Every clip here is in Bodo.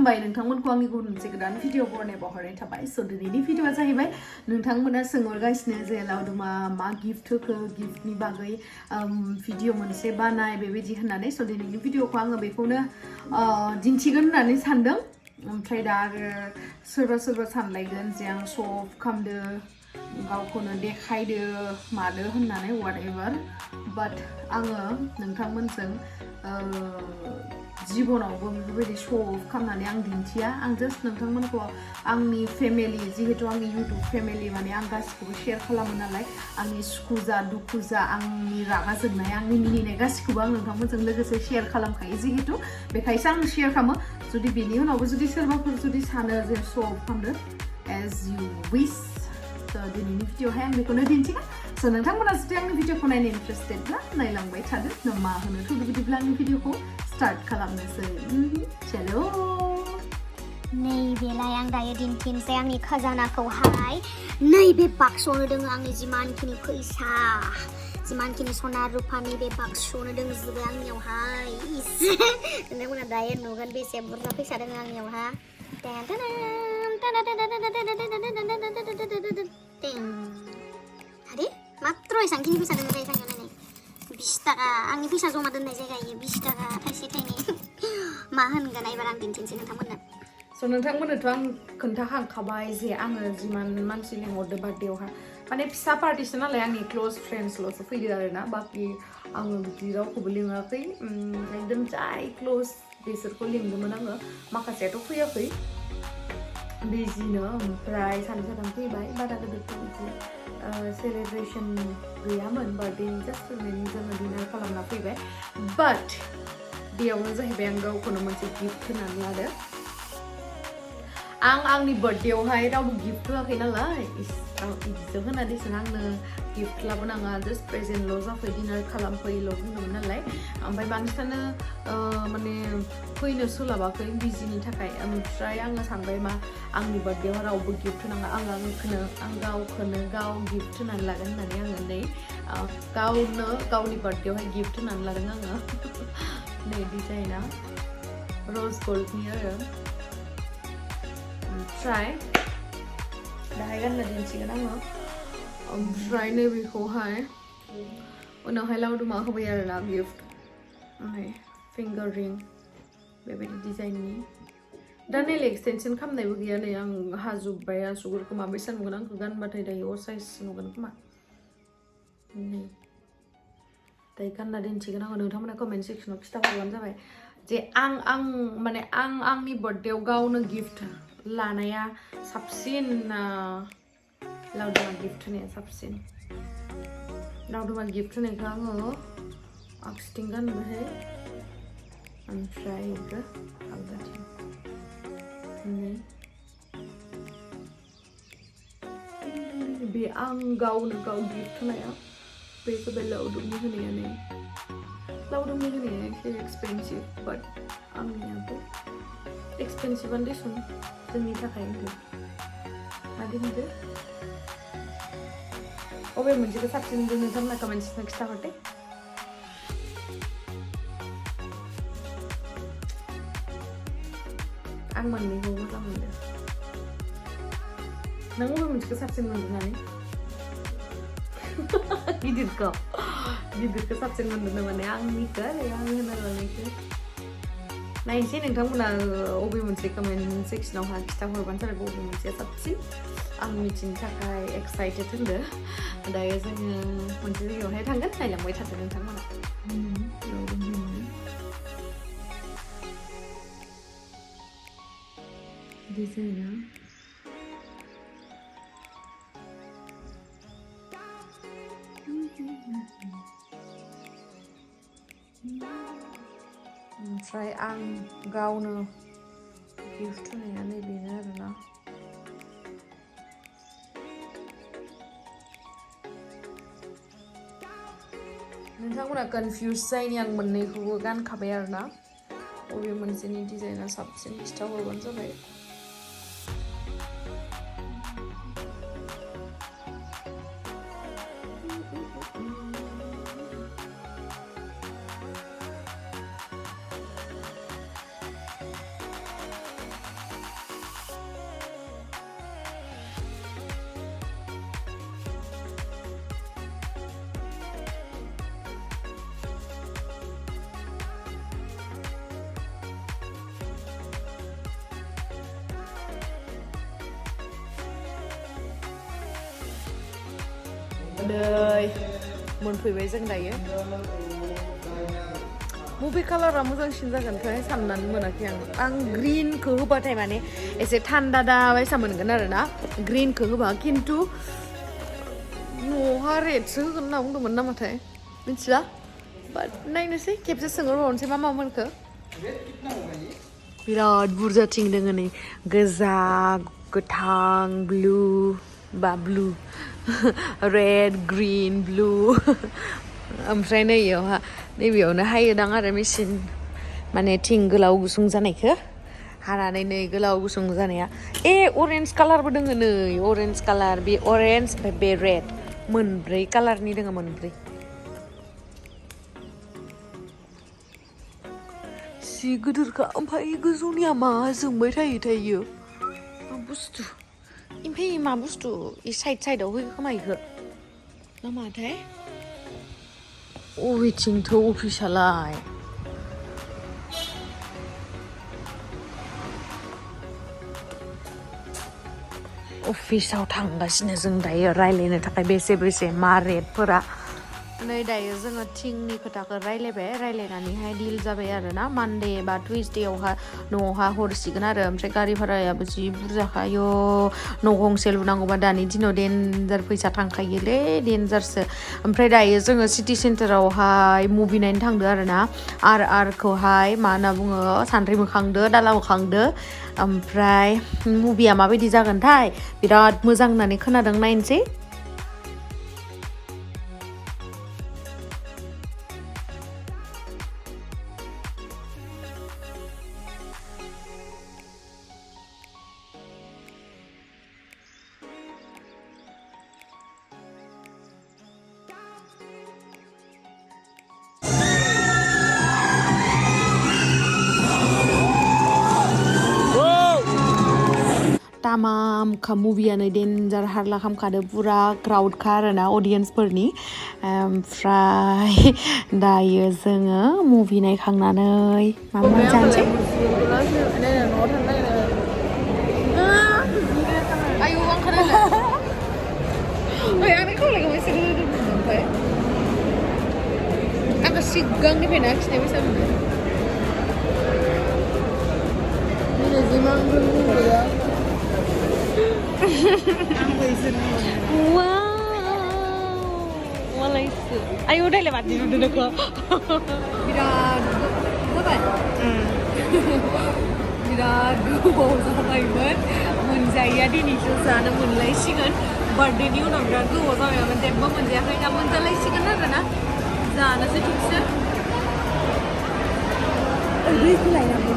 खुलुमबाय नोंथांमोनखौ आंनि गुबुन मोनसे गोदान भिडिअ बरनायाव हरनाय थाबाय स' दिनैनि भिडिअआ जाहैबाय नोंथांमोना सोंहरगासिनो जे लावदुमा मा गिफ्ट होखो गिफ्टनि बागै भिडिअ मोनसे बानाय बेबायदि होननानै स' दिनैनि भिडिअखौ आङो बेखौनो दिन्थिगोन होननानै सानदों ओमफ्राय दा आरो सोरबा सानलायगोन जे आं शो अफ खालामदो गावखौनो देखायदो मादो होननानै whatever बाट आङो नोंथांमोनजों जीवनावबो बेफोरबायदि शो अफ खालामनानै आं दिन्थिया आं जास्ट नोंथांमोनखौ आंनि फेमिलि जिहेतु आंनि इउटुब फेमिलि माने आं गासिखौबो शेयार खालामो नालाय आंनि सुखु जा दुखु जा आंनि रागा जोंनाय आंनि मिनिनाय गासिखौबो आं नोंथांमोनजों लोगोसे शेयार खालामखायो जिहेतु बेखायसो आं शेयार खालामो जुदि बेनि उनावबो जुदि सोरबाफोर जुदि सानो जे शो अफ खालामदो एज इउ विश दिनैनि भिडिअआवहाय आं बेखौनो दिन्थिगोन स' नोंथांमोना जुदि आंनि भिडिअखौ नायनो इन्टारेस्टेडब्ला नायलांबाय थादो मा होनो थ' बिदिब्ला आंनि भिडिअखौ स्टार्ट खालामनोसै चलो नैबेलाय आं दायो दिन्थिनोसै आंनि खजानाखौहाय नैबे बाक्सआवनो दङ आंनि जिमानखिनि फैसा जिमानखिनि सना रुफानि बे बाक्सआवनो दंजोबो आंनियावहाय नोंथांमोना दायो नुगोन बेसे बुरजा फैसा दङ आंनियावहा आरे मात्र एसांखिनि फैसा दङ जायगायाव नायनाय 20 टाका आंनि फैसा जमा दोननाय जायगायो 20 टाका थाइसे थाइनै मा होनगोन एबार आं दिन्थिनोसै नोंथांमोननो स' नोंथांमोननोथ' आं खोन्थाखांखाबाय जे आङो जिमान मानसि लेंहरदो बार्थडेआवहा माने फिसा पार्टिसो नालाय आंनि क्लोज फ्रेन्ड्सल'सो फैदो आरोना बाखि आङो बिदि रावखौबो लिङाखै एकदम जाय क्लोज बिसोरखौ लिंदोंमोन आङो माखासेयाथ' फैयाखै बिजिनो ओमफ्राय सानै साथाम फैबाय बारा गिदिर बिदि सेलेब्रेशन गैयामोन बार्थडेनि जास्ट ओरैनो जोङो डिनार खालामना फैबाय बाट बेयावनो जाहैबाय आं गावखौनो मोनसे गिफ्ट होनानै लादो आं आंनि बार्थडेआवहाय रावबो गिफ्ट होआखै नालाय इदिसो होना दिसुन आंनो गिफ्ट लाबोनाङा जास्ट प्रेजेन्टल' जाफै डिनार खालामफैल' बुंदोंमोन नालाय ओमफ्राय बांसिनानो माने फैनो सोलाबाखै बिजिनि थाखाय ओमफ्राय आङो सानबाय मा आंनि बार्थडेआव रावबो गिफ्ट होनाङा आं गावखौनो गाव गिफ्ट होनानै लागोन होननानै आङो नै गावनो गावनि बार्थडेआवहाय गिफ्ट होनानै लादों आङो नै डिजाइना र'ज गल्डनि आरो ओमफ्राय दाहाय गानना दिन्थिगोन आङो ओमफ्राय नैबेखौहाय उनावहाय लावदुमा होबाय आरोना गिफ्ट ओमफ्राय फिंगार रिं बेबायदि डिजाइननि दा नेल एक्सटेनसन खालामनायबो गैया नै आं हाजोब्बाय आसुगुरखौ माबायसा नुगोन आंखौ गानबाथाय दायो असाइस नुगोन खोमा नै दायो गानना दिन्थिगोन आङो नोंथांमोना कमेन्ट सेक्सनाव खिथाहरबानो जाबाय जे आं माने आंनि बार्थडेआव गावनो गिफ्ट लानाया साबसिन लावदुमा गिफ्ट होनाया साबसिन लावदुमा गिफ्ट होनायखौ आङो आगसिथिं गानबाय ओमफ्राय आगदाथिं बे आं गावनो गाव गिफ्ट होनाया बे जाबाय लावदुमनि होनाया एसे एक्सपेन्सिभ बाट आंनियाबो एक्सपेन्सिभआनो दिसुन जोंनि थाखाय मादि होनदो अबे मोनसेखौ साबसिन मोनदों नोंथांमोना कमेन्ट सेक्सनाव खिथाहरदे आं मोननैखौ मोजां मोनदों नों अबे मोनसेखौ साबसिन मोनदों गिदिरखौ साबसिन मोनदों माने आंनिखौ आरो आं होना लानायखौ नायनोसै नोंथांमोना अबे मोनसे कमेन्ट सेक्सनावहाय खिथाहरबानो जाबाय बबे मोनसेया साबसिन आं मिथिनो थाखाय एक्साइटेड होनदो दायो जोङो मोनसे जायगायावहाय थांगोन नायलांबाय थादो नोंथांमोना डिजाइना ओमफ्राय आं गावनो गिफ्ट होनाया नैबेनो आरोना नोंथांमोना कनफिउज जायैनि आं मोननैखौबो गानखाबाय आरोना बबे मोनसेनि डिजाइना साबसिन खिथाहरबानो जाबाय नै मोनफैबाय जों दायो बबे कालारा मोजांसिन जागोनथाय साननानै मोनाखै आं ग्रीनखौ होबाथाय माने एसे थान्दा दा बायसा मोनगोन आरो ना ग्रीनखौ होबा खिन्थु न'हा रेडसो होगोन होनना बुंदोंमोन नामाथाय मिथिला बाट नायनोसै खेबसे सोंहरबावनोसै मा मोनखो बिराद बुरजाथिं दोङो नै गोजा गोथां ब्लु बा ब्लु रेड ग्रीन ब्लु ओमफ्राय नैबेयावनो हायोदां आरो मेचिन माने थिं गोलाव गुसुं जानायखौ हानानै नै गोलाव गुसुं जानाया अरेन्ज कालारबो दोङो नै अरेन्ज कालार बे अरेन्ज ओमफ्राय बे रेड मोनब्रै कालारनि दोङो मोनब्रै सि गिदिरखा ओमफ्राय गोजौनिया मा जोंबाय थायो मा बुस्थु ओमफ्राय मा बुस्थु साइडआव होयो खोमा इखो ना माथाय अबेथिंथ' अफिसालाय अफिसाव थांगासिनो जों दायो रायलायनो थाखाय बेसे मा रेटफोरा नै दायो जोङो थिंनि खोथाखौ रायलायनानैहाय डिल जाबाय आरो ना मानडे बा टुइसडेआवहा न'आवहा हरसिगोन आरो ओमफ्राय गारि भारायाबो जि बुरजाखायो न' गंसे लुनांगौबा दानि दिनाव देन्जार फैसा थांखायोलै देन्जारसो ओमफ्राय दायो जोङो सिटि सेन्टारावहाय मुभि नायनो थांदो आरो ना आरखौहाय मा होनना बुङो सानद्रि मोखांदो दाला मोखांदो ओमफ्राय मुभिया माबायदि जागोनथाय बिराद मोजां होननानै खोनादों नायनोसै तामामखा मुभियानो देन्जार हारला खालामखादो पुरा क्राउडखा आरोना अडियन्सफोरनि ओमफ्राय दायो जोङो मुभि नायखांनानै मा जानोसै आयु आं खोनाला आंनि खावलायखौ एसे होदोंमोन ओमफ्राय आंखौ सिगांनिफ्रायनो आखिनाय बैसा मोनो मालायसो आयु दायलाय मादि नुदों नोंखौ बिराद जाबाय बिराद गोबाव जाबायमोन मोनजायैया दिनैसो जानो मोनलायसिगोन बार्थडेनि उनाव बिराद गोबाव जाबायमोन जेबो मोनजायाखै दा मोनजालायसिगोन आरो ना जानोसै थिगसो दैखौ लायनांगौ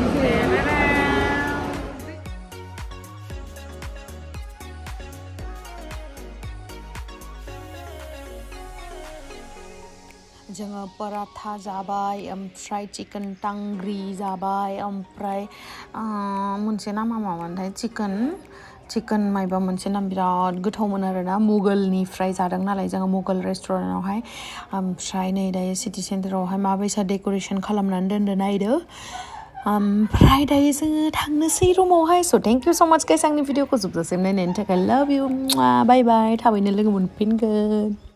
जोङो पराठा जाबाय ओमफ्राय चिकेन टांग्रि जाबाय ओमफ्राय मोनसे नामा मामोनथाय चिकेन मायबा मोनसे नाम बिराद गोथावमोन आरोना मुगलनिफ्राय जादों नालाय जोङो मुगल रेस्टुरेन्टावहाय ओमफ्राय नै दायो सिटि सेन्टारावहाय माबायसा डेक'रेसन खालामनानै दोनदो नायदो ओमफ्राय दायो जोङो थांनोसै रुमावहाय स' थेंक इउ स' माच गाइस आंनि भिडिअखौ जोबजासिम नायनायनि थाखाय लाभ इउ बाय बाय थाबैनो लोगो मोनफिनगोन